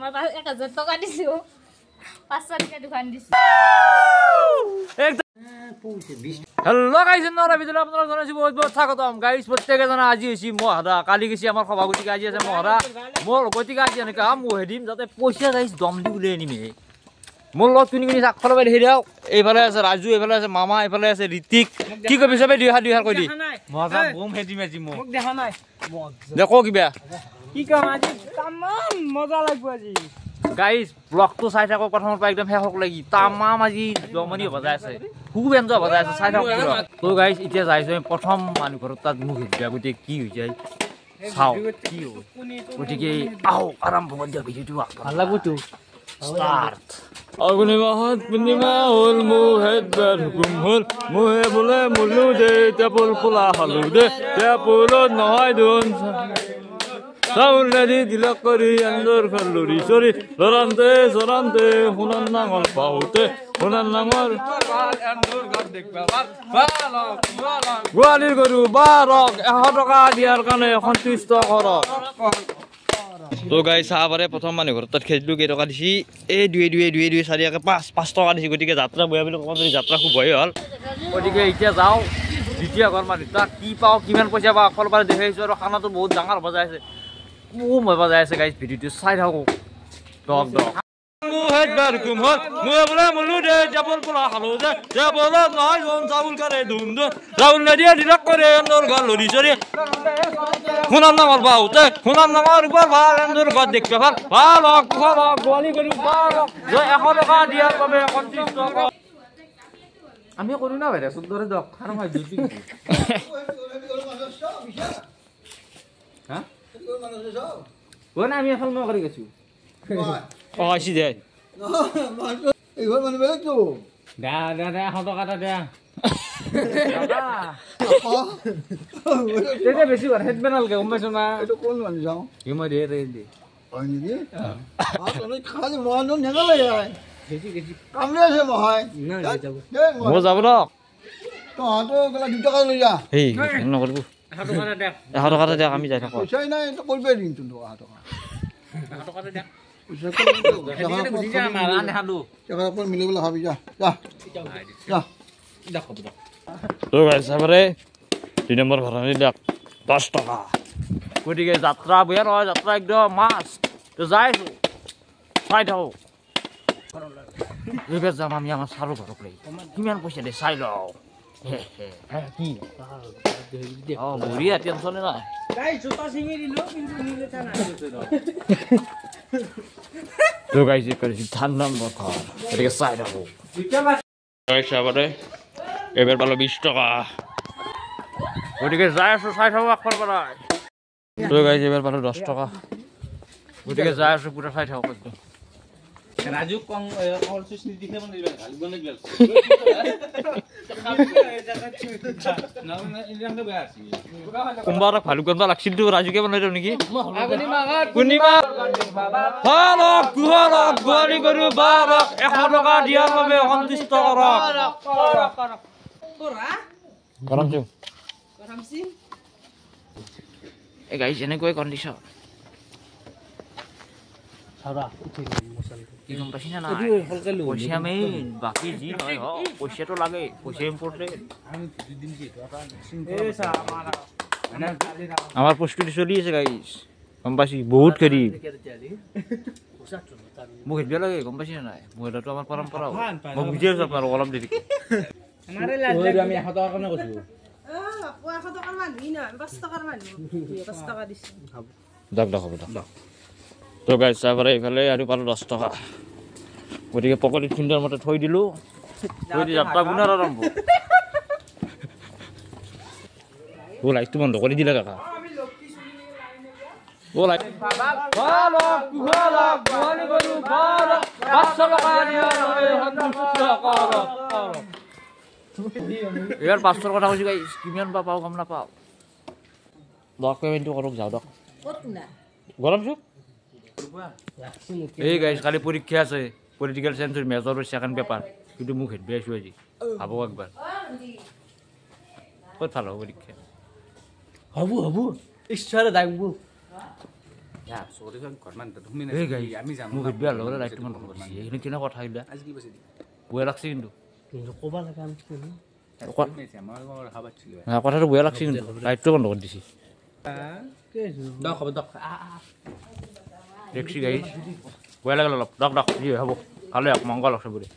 মই 1000 টকা দিছো, 500 টকা দোকান দিছো। হেল্ল' গাইজ, ভিডিঅ' আপোনালোক জনাইছো বহুত বহুত স্বাগতম। গাইজ প্ৰত্যেকে জানা আজি হৈছে মহৰা, কালি গৈছে আমাৰ সভা, গতিকে আজি আছে মহৰা মোৰ। গতিকে আজি এনেকৈ মহে দিম যাতে পইচা গাইজ দম দি উলিয়াই আনিমে। মোৰ লগত কোনি কোনি আগফালৰ পৰা দেখি দিয়ক। এইফালে আছে ৰাজু, এইফালে আছে মামা, এইফালে আছে ঋতিক। কি কবি চবে দুই হাত কৈ দি দে ক কিবা কি কম আজি তামাম মজা লাগব আজি। গাইজ ব্লগটো চাই থাকক প্ৰথমৰ পৰা একদম শেষক লাগি। তামাম আজি জমনি হ'ব যাই আছে, খুব এনজয় হ'ব যাই আছে, চাই থাকক। তো গাইজ এতিয়া যাইছোঁ আমি প্ৰথম মানুহ ঘৰত, তাত মুখ দিয়া গতিকে কি হৈ যায় চাওঁ কি হ'ব। গতিকে আহক আৰম্ভ কৰি দিয়ক ভিডিঅ'টো, ভাল লাগবতো। ষ্টাৰ্ট। আঘোণ মাহত পূৰ্ণিমা হ'ল, মোহে হুকুম হ'ল, মোহে বোলে মোলো দে টেপুল পোলা খালো দে, টেপুলত নহয় ধোন চাউল নদী দিলক কৰি আন্দৰ লৰি চৰি লৰান্তে চৰান্তে সোণাৰ নাঙল পাওঁতে সোণাৰ নাঙল গোৱালীৰ গৰু বাৰক 100 টকা দিয়াৰ কাৰণে সন্তুষ্ট কৰক। তো গাই চাহবাৰে প্ৰথম মানুহ ঘৰত তাত খেদিলোঁ, কেইটকা দিছি এই 2 2 2 2 4 1 5 5 টকা দিছি। গতিকে যাত্ৰা বয়া বুলি ক'ব যদি যাত্ৰা খুব ভয় হ'ল। গতিকে এতিয়া যাওঁ দ্বিতীয় ঘৰ মানুহ, তাত কি পাওঁ কিমান পইচা পাওঁ আগফালৰ পৰা দেখাইছোঁ। আৰু খানাটো বহুত ডাঙৰ হ'ব যাই আছে, খুব হ'ব যাই আছে। গাইজ ভিডিঅ'টো চাই থাকোঁ। দক দক আমি কৰো না ভাই, চোদ্দৰে দক আৰু মই দুই হা কোন আমি এখন মই কৰি গেছো। অ আছি দে এইঘৰ মানুহ বেলেগতো দে দে দে 100 টকা এটা দে। তেতিয়া বেছি ঘৰ খেদবে নালগে, গম পাইছ না? এইটো কোন মানুহ যাওঁ মই দে দে দে হয় নেকি? খালি মই নেগালে কামৰে আছে মহাই মই যাব ন তহঁতো গ'লে 2 টকা লৈ যা। সেই নকৰিব, 100 টকা এটা দে, 100 টকা এটা দে, আমি যাই থাকোঁ। পইচাই নাই, এইটো কৰিবই দিম তোৰ 100 টকা। 100 টকা এটা দে, দুই নম্বৰ ঘৰ দিয়ক 10 টকা। গতিকে যাত্ৰা বেয়া নহয়, যাত্ৰা একদম মাছ। তো যাই আছোঁ, চাই থাকোঁ। এইবাৰ যাম আমি আমাৰ চাৰু ঘৰক লৈ, কিমান পইচা দিয়ে চাই লওঁ। কি অঁ বঢ়িয়া, টেনশ্যনে নাই। তো গাইজ কৰিছোঁ 3 নম্বৰ ঘৰ, গতিকে চাই থাকোঁ। এইবাৰ পালোঁ 20 টকা। গতিকে যাই আছোঁ, চাই থাকোঁ আগফালৰ পৰাই। তো গাইজ এইবাৰ পালোঁ 10 টকা। গতিকে যাই আছোঁ, পুৰা চাই থাকোঁ একদম। ৰাজু কং কল চুচনি দিখে মানে ভাল বনাই গেল। কোনোবা এটা ভালুক কোনোবা লাগছিল তো ৰাজুকে বনাই দিওঁ নেকি? পূৰ্ণিমা বাৰক গুহাৰক গোৱালী গৰু বাৰক 100 টকা দিয়াৰ বাবে সন্তুষ্ট কৰক। এই গাইজ এনেকুৱাই কণ্ডিশ্যন কি গম পাইছি না? পইচা মেইন, বাকী যি নহয় হওক পইচাটো লাগে, পইচা ইম্পৰ্টেণ্ট। আমাৰ প্ৰস্তুতি চলি আছে গাইজ, গম পাইছি? বহুত খেদি মোক খেদিব লাগে, গম পাইছি নাই? মহিলাটো আমাৰ পৰম্পৰা, মই বুজি আছোঁ আপোনালোক অলপ দেৰি। আমি 100 টকাৰ কাৰণে কৈছোঁ। দক দক হ'ব দক। তো গাইজ চাহবাৰে এইফালে আৰু পালোঁ 10 টকা। গতিকে পকৰীত সুন্দৰ মতে থৈ দিলোঁ, থৈ দি যাত্ৰা পুনৰ আৰম্ভ। অ' লাইটটো বন্ধ কৰি দিলে কাকা। অ' লাইট এইবাৰ 500 কথা কৈছোঁ গাইজ, কিমান বা পাওঁ গম নাপাওঁ। দক পে'মেণ্টটো কৰক, যাওঁ দক। গৰম চুপ। এই গাইজ কালি পৰীক্ষা আছে, পলিটিকেল চায়েন্সৰ মেজৰৰ ছেকেণ্ড পেপাৰ। কিন্তু মোক হেডবি আছোঁ আজি, ভাবক একবাৰ ক'ত ভাল হ'ব পৰীক্ষা। হ'ব হ'ব, ঈশ্বৰে দাইব। কথাটো বেয়া লাগছে কিন্তু লাইটটো বন্ধ কৰি দিছি। দেখছি গাইছ বেয়া লাগিল অলপ। দক দক যি হ'ব ভালে হওক, মংগল হওক চবৰে।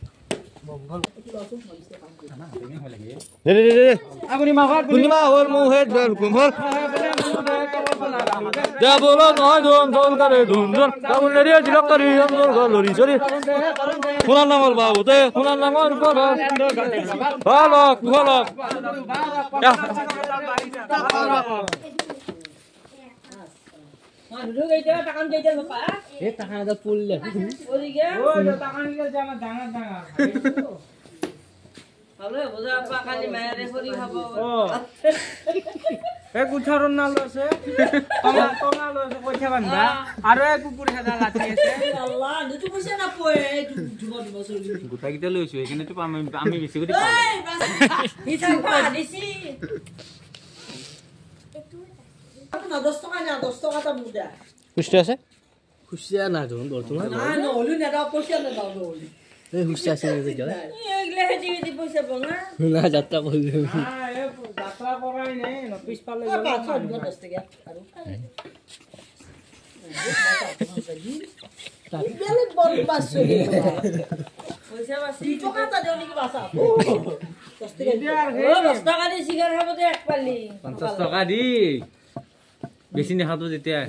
বেছি নেখাতো যেতিয়া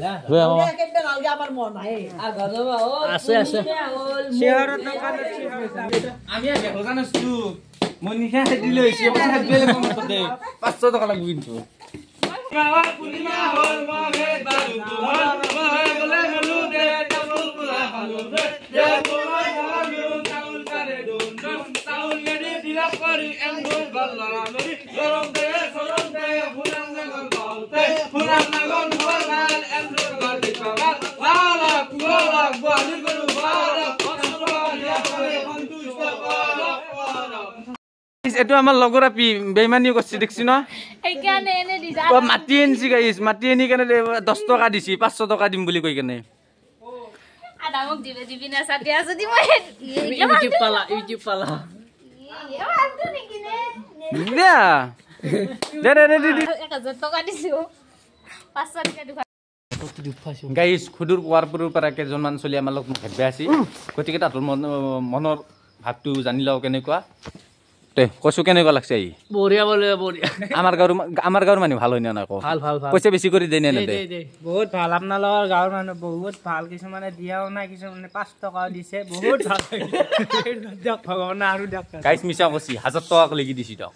পাঁচশ টকা লাগব কিন্তু। এইটো আমাৰ লগৰ আপি বেইমানি কৰিছে দেখছি ন, মাতি আনিছি গাইছ, মাতি আনি কেনে 10 টকা দিছি, 500 টকা দিম বুলি কৈ কেনে। গাইছ খুদুৰ কোৱাৰপুৰৰ পৰা কেইজনমান চলি আমাৰ লগত ভাবি আছে, গতিকে তাহাঁতৰ মনৰ ভাৱটো জানি লওঁ কেনেকুৱা। তে কৈছো কেনেকুৱা লাগছে? আহি বঢ়িয়া বঢ়িয়া বঢ়িয়া। আমাৰ গাঁৱৰ মানুহ ভাল হয় নে নাই? ভাল ভাল ভাল। পইচা বেছি কৰি দিয়ে নে নেদে? বহুত ভাল, আপোনালোকৰ গাঁৱৰ মানুহ বহুত ভাল। কিছুমানে দিয়াও নাই, কিছুমানে 5 টকাও দিছে, বহুত ভাল দিয়ক ভগৱানে আৰু দিয়ক। গাইছ মিছা কৈছি, 1000 টকা লাগি দিছি দিয়ক,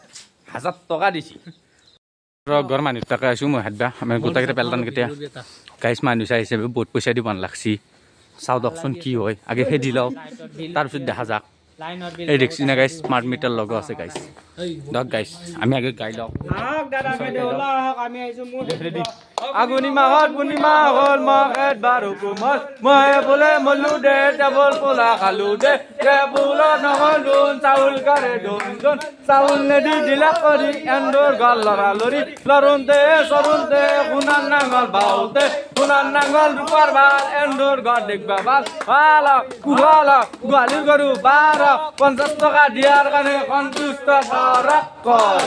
1000 টকা দিছি। ঘৰ মানুহ তাকে আছো মই হাতবা আমি গোটেইকেইটা পেলটান কেতিয়া গাইছ মানুহ চাই হিচাপে বহুত পইচা দিব লাগছি। চাওঁ দকচোন কি হয়, আগে খেদি লওঁ তাৰপিছত দেখা যাক। এই দেখছি না গাইছ, স্মাৰ্ট মিটাৰ লগোৱা আছে গাইছ। দক গাইছ আমি আগে গাই লওঁ। আগুনি মাহত পূৰ্ণিমা হ'ল, মহেত বাৰো কোমল, মহে বোলে মল্লু দে ডাবল পোলা খালো দে, বোল নহল দোন চাউল কাৰে দোন দোন, চাউল নেদি দিলা কৰি এন্দুৰ গল লৰা লৰি, লৰোতে চৰোতে সোণাৰ নাঙল বাওতে, সোণাৰ নাঙল ৰূপাৰ ভাল, এন্দুৰ ঘৰ দেখবা ভাল, ভাল কুশল গোহালিৰ গৰু 12, 50 টকা দিয়াৰ কাৰণে সন্তুষ্ট কৰ।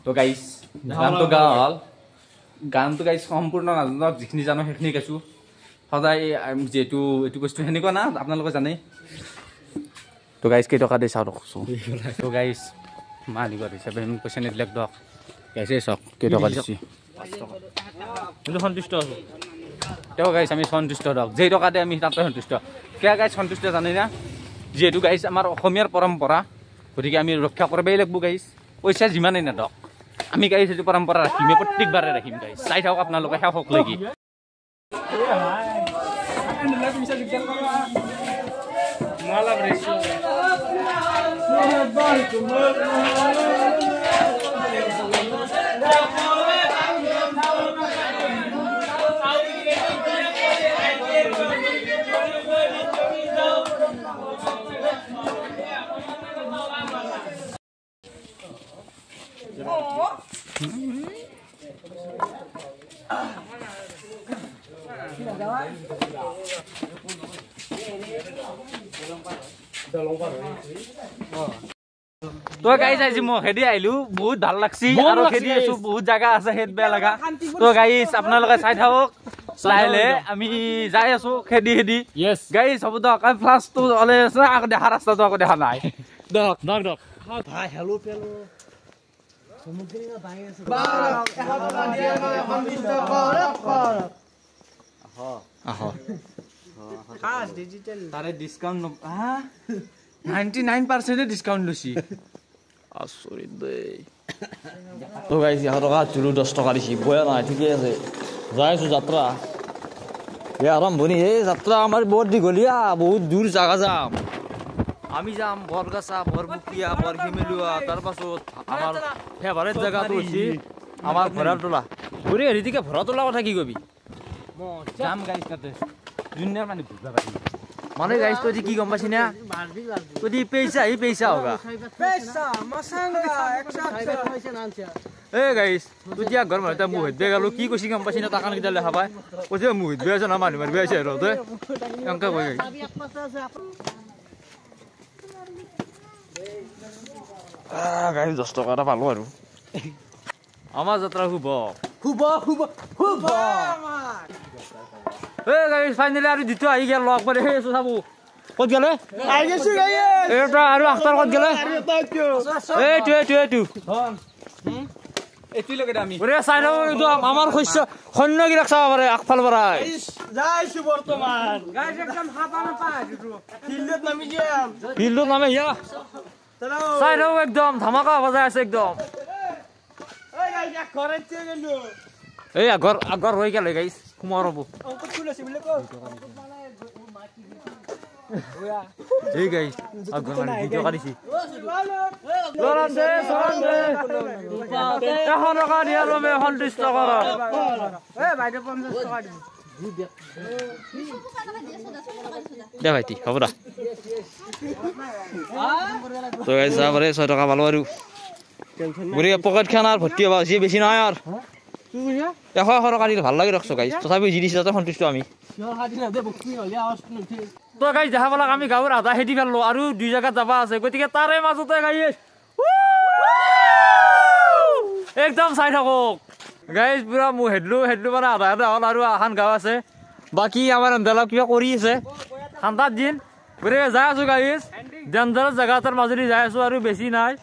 তো গাইছ গানটো গাওঁ হ'ল, গানটো গাইছ সম্পূৰ্ণ নাজানো, যিখিনি জানো সেইখিনি গাইছোঁ। সদায় যিহেতু এইটো বস্তু সেনেকুৱা না, আপোনালোকে জানে। তো গাইছ কেইটকা দি চাওঁ ৰখছোঁ। তো গাইছ মালিকৰ হিচাপে পইচা নিদিলে দক গাইছে চাওক কেইটকা দিছে। সন্তুষ্ট আছোঁ তেওঁ গাইছ, আমি সন্তুষ্ট দক, যেই টকা দিয়ে আমি তাতে সন্তুষ্ট। কিয় গাইছ সন্তুষ্ট জানে না? যিহেতু গাইছ আমাৰ অসমীয়াৰ পৰম্পৰা, গতিকে আমি ৰক্ষা কৰিবই লাগিব গাইছ। পইচা যিমানেই নেদক আমি গাইছ এইটো পৰম্পৰা ৰাখিম, প্ৰত্যেকবাৰে ৰাখিম গাইছ। চাই থাকক আপোনালোকে শেষক লাগি। তো গাইজ আজি মই খেদি আহিলো, বহুত ভাল লাগছি আৰু খেদি আছো, বহুত জাগা আছে খেদ বেয়া লগা। তো গাইজ আপোনালোকে চাই থাকক, লাহে লাহে আমি যাই আছো খেদি খেদি। গাইজ হ'ব দক, ফ্লাছটো ওলাই আছে, আকৌ দেখা ৰাস্তাটো আকৌ দেখা নাই। দক দক দক তাৰে ডিছকাউণ্ট 99% ডিছকাউণ্ট লৈছি। আচৰিত দেই। তো গাইজ 100 টকা তুলো 10 টকা দিছি, বয়া নাই, ঠিকে আছে। যাই আছো যাত্ৰা এই আৰম্ভণি। এই যাত্ৰা আমাৰ বহুত দীঘলীয়া, বহুত দূৰ জাগা যাম আমি। যাম বৰগাছা, বৰবুকীয়া, বৰশিমেলুৱা, তাৰপাছত আমাৰ ফেভাৰেট জেগাটো হৈছে আমাৰ ভৰালতোলা। ঘূৰি হেৰিতিকে ভৰালতোলা কথা কি কবি? যাম গাইজ তাতে দুনিয়াৰ মানুহ ঘূৰিব পাৰিম। মানে গাইজ তই কি গম পাইছি না, তই পইচা হি পইচা হোগা। এ গাইজ তেতিয়া ঘৰ মানুহ মুখ হেঁত গেলো, কি কৈছি গম পাইছি না? টাকান কেইটা লেখা পাই কৈছে মুখ হেঁত আছে না, মানুহ মাৰিব আহিছে আৰু তই এনেকে কৈ গাইজ 10 টকা এটা পালো আৰু। আমাৰ যাত্ৰা শুভ শুভ শুভ শুভ। এই গাইজ ফাইনেলি আৰু দ্বিতীয় আহি গেল লগ কৰি। সেই চাব ক'ত গেলে এটা আৰু আখতাৰ ক'ত গেলে? এইটো এইটো এইটো চাই লওঁ আমাৰ শস্য সৈন্যবিলাক চাব পাৰে আগফাল পৰাই। ফিল্ডত নামে ইয়া চাই লওঁ, একদম ধামাকা বজাই আছে একদম। এই আগৰ আগৰ হৈ গেল গাইজ, সোমোৱা ৰ'ব। এই গাইজ আগৰ মানে 2 টকা দিছি। 100 টকা দিয়াৰ বাবে সন্তুষ্ট কৰক। দে ভাইটি হ'ব দা। তো গাইজ চাব পাৰে 6 টকা পালো আৰু। গতিকে পকেটখন আৰু ভৰ্তি হ'ব হৈছে, বেছি নহয় আৰু। 100 টকা দিলে ভাল লাগে ৰখছো গাইজ, তথাপিও যি দিছে তাতে সন্তুষ্ট আমি। তো গাইজ দেখা পালাক আমি গাঁৱৰ আধা খেদি পেলালো আৰু 2 জেগাত যাব আছে, গতিকে তাৰে মাজতে গাইজ একদম চাই থাকক গাইজ। পুৰা মোৰ হেডলো হেডলো মানে আধা আধা হ'ল আৰু এখন গাঁও আছে, বাকী আমাৰ এন্ধালাপ কিবা কৰি আছে ঠাণ্ডাৰ দিন। গতিকে যাই আছো গাইজ, ডেঞ্জাৰাছ জেগা এটাৰ মাজেদি যাই আছো আৰু বেছি নাই,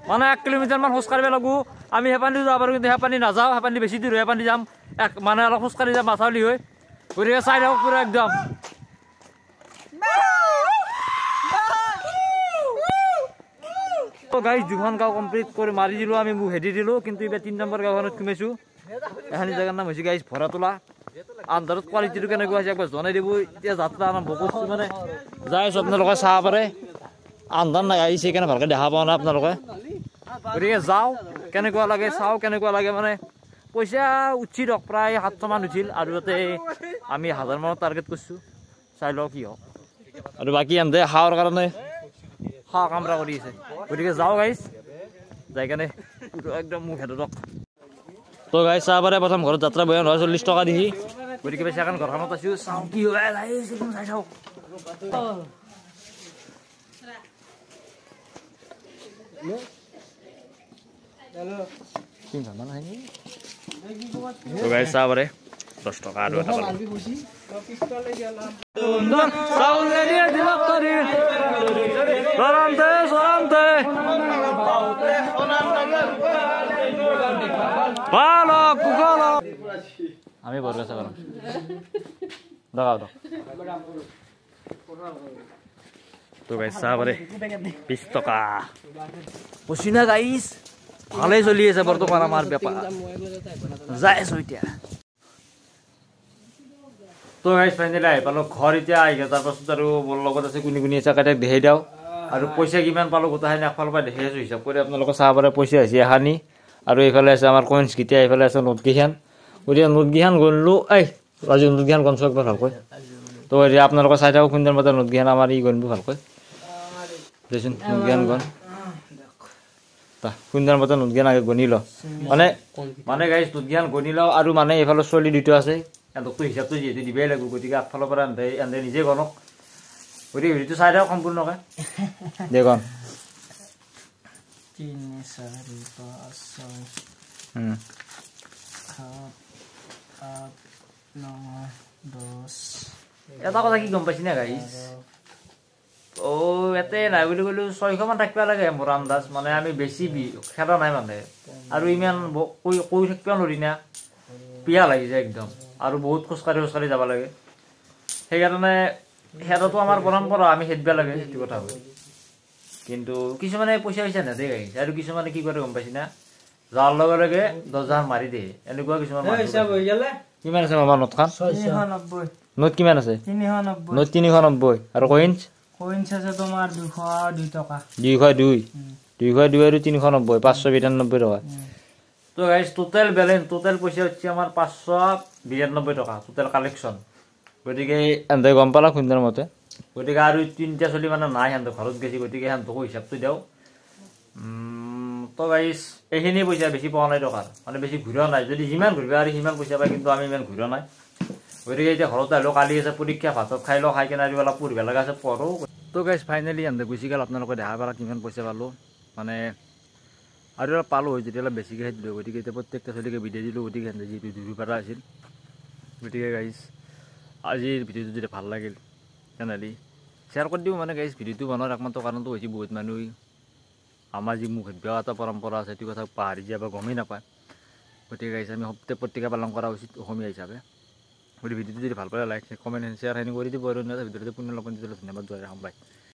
মানে 1 কিলোমিটাৰমান খোজ কাঢ়িব লাগিব। আমি সেইপানী যাব পাৰোঁ, কিন্তু সেইপানী নাযাওঁ, সেইপানী বেছি দূৰ হয়, সেইপানী যাম এক মানে অলপ খোজকাঢ়ি যাম মাথাউলি হৈ। গতিকে চাই থাকক পুৰা একদম। গাইজ 2খন গাঁও কমপ্লিট কৰি মাৰি দিলোঁ আমি, মোক হেদি দিলোঁ, কিন্তু এইবাৰ 3 নম্বৰ গাঁওখনত সোমাইছোঁ। এখানি জেগাৰ নাম হৈছে গাইজ ভৰাতোলা। আন্ধাৰত কোৱালিটিটো কেনেকুৱা হৈছে একবাৰ জনাই দিব। এতিয়া যাত্ৰা আৰম্ভ কৰিছোঁ, মানে যাই আছোঁ আপোনালোকে চাব পাৰে। আন্ধাৰ নাই আহিছে সেইকাৰণে ভালকৈ দেখা পোৱা নাই আপোনালোকে। গতিকে যাওঁ, কেনেকুৱা লাগে চাওঁ, কেনেকুৱা লাগে মানে পইচা উঠি দিয়ক, প্ৰায় 700 মান উঠিল আৰু তাতে আমি 1000 মানত টাৰ্গেট কৰিছোঁ, চাই লওঁ কি হওক। আৰু বাকী এনদে খাৱাৰ কাৰণে খোৱা কামৰা কৰি আছে। গতিকে যাওঁ গাইজ, যাই কেনে একদম মোক হেঁতক। তো গাইজ চাহ পাৰে প্ৰথম ঘৰত যাত্ৰা বয়া নহয়, 40 টকা দিছি। গতিকে ছেকেণ্ড ঘৰখনত আছোঁ, চাওঁ কি হয় গাইজ, একদম চাই চাওক। তো গাইজ চাহ পাৰে 10 টকা আৰু এটা পালোঁ। আমি বৰগাছা পাৰোঁ। তো গাইজ চাহ পাৰে 20 টকা। কৈছো না গাইজ, ভালেই চলি আছে বৰ্তমান আমাৰ বেপাৰ। যাই আছো এতিয়া। তো গাইজ ফাইনেলি আহি পালোঁ ঘৰ। এতিয়া আহি গ'ল, তাৰপাছত আৰু মোৰ লগত আছে কোনে কোনে আছে তাক দেখাই দিওঁ। আৰু পইচা কিমান পালোঁ গোটেইখিনি একফালৰ পৰা দেখাই আছোঁ হিচাপ কৰি আপোনালোকে চাব পাৰে। পইচা হৈছে এখানি, আৰু এইফালে আছে আমাৰ কইনছকেইটা, এইফালে আছে নোটকেইখন। গতিকে নোটকেইখন গণলোঁ। এই ৰাজু নোটকেইখন গণছোঁ একবাৰ ভালকৈ। তো এতিয়া আপোনালোকে চাই থাকক সুন্দৰ মতে নোটকেইখন আমাৰ ই গণব ভালকৈ। দেচোন নোটকেইখন গণ, সুন্দৰ মতে নোটকেইখন আগে গণি লওঁ। মানে মানে গাইজ নোটকেইখন গণি লওঁ। আৰু মানে এইফালে চলি দুটা আছে, এহঁতকতো হিচাপটো যিহেতু দিবই লাগিব, গতিকে আগফালৰ পৰা এহঁতে নিজে গণক। গতিকে ভিডিঅ'টো চাই থাকক সম্পূৰ্ণকৈ। দে গণ। 3 4 5 6 7 8 9 10। এটা কথা কি গম পাইছি না গাইছ, অ' ইয়াতে নাই বুলি ক'লেও 600মান থাকিব লাগে মোৰ আন্দাজ। মানে আমি বেছি খেলা নাই মানে, আৰু ইমান কৈ থাকিব নোৱাৰি না, পিয়া লাগি যায় একদম, আৰু বহুত খোজকাঢ়ি খোজকাঢ়ি যাব লাগে। সেইকাৰণে খেলাটো আমাৰ পৰম্পৰা, আমি খেদিব লাগে সেইটো কথা হয়। কিন্তু কিছুমানে পইচা পইচা নেদে গাইছ, আৰু কিছুমানে কি কৰে গম পাইছি না, যোৱাৰ লগে লগে 10,000 মাৰি দিয়ে। এনেকুৱা কিছুমান কিমান আছে মামাৰ নোটখন? নোট কিমান আছে? নোট 390। আৰু কইনছ? কইনছ আছে তোমাৰ 202 টকা। 202, 202 আৰু 390, 592 টকা। তো গাইছ টোটেল বেলেঞ্চ, টোটেল পইচা হচ্ছে আমাৰ 592 টকা টোটেল কালেকশ্যন। গতিকে এহঁতে গম পালা খুন্দাৰ মতে। গতিকে আৰু 3টা চলি মানে নাই, সিহঁতে ঘৰত গৈছে, গতিকে সিহঁতকো হিচাপটো দিওঁ। তো গাইছ এইখিনি পইচা বেছি পোৱা নাই টকাৰ, মানে বেছি ঘূৰা নাই। যদি যিমান ঘূৰিব আৰু সিমান পইচা পায়, কিন্তু আমি ইমান ঘূৰা নাই। গতিকে এতিয়া ঘৰত আহিলোঁ, কালি আছে পৰীক্ষা, ভাত চাত খাই লওঁ, খাই কেনে আৰু অলপ পঢ়িব লগা আছে, পঢ়োঁ। তো গাইছ ফাইনেলি এহঁতে গুচি গ'ল, আপোনালোকে দেখা পালা কিমান পইচা পালোঁ। মানে আৰু অলপ পালোঁ হয় যেতিয়া অলপ বেছিকৈ দিলোঁ। গতিকে এতিয়া প্ৰত্যেকটা চলিকে বিদায় দিলোঁ, গতিকে সিহঁতে যিটো দুই পাৰা আছিল। গতিকে গাইছ আজিৰ ভিডিঅ'টো যদি ভাল লাগিল তেনেহ'লে শ্বেয়াৰ কৰি দিওঁ। মানে গাইছ ভিডিঅ'টো বনোৱাৰ একমাত্ৰ কাৰণটো হৈছে বহুত মানুহে আমাৰ যি মুখ বেয়া এটা পৰম্পৰা আছে সেইটো কথা পাহৰি যায় বা গমেই নাপায়। গতিকে গাইছ আমি সপ্তাহ পত্ৰিকা পালন কৰা উচিত অসমীয়া হিচাপে। গতিকে ভিডিঅ'টো যদি ভাল পালে লাইক কমেণ্ট শ্বেয়াৰ সেনে কৰি দিব, আৰু ভিডিঅ'টো পুনৰ লগ পাম। ধন্যবাদ, জয় ৰাম, বাই।